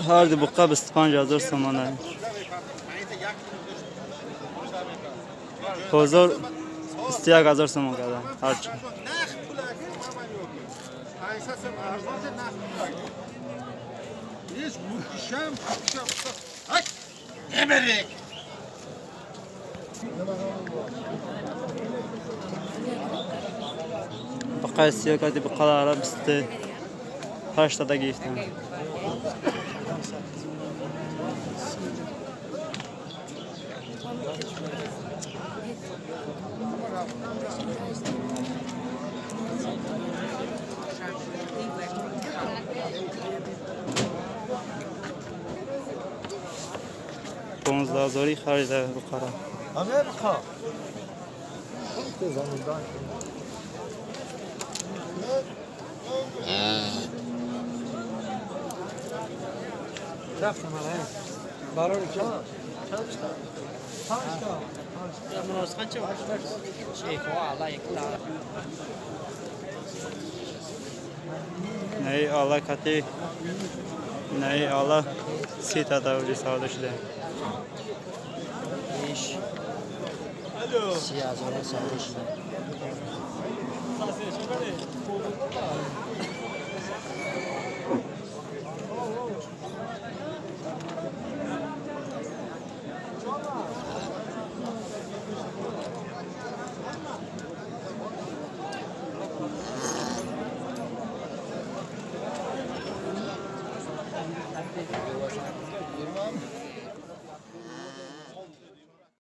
Ҳар ду буқа 25 000 сомона. Бозор 21 000 сомон карда ҳарчи. Буқаи сиё кади буқалара 28 тада гирифтам. 15 ҳазорӣ харида буқара. Америка. Наи ала кати, наи ала 30 тада уҷи савдо шуда. 30 000 савдо шуда.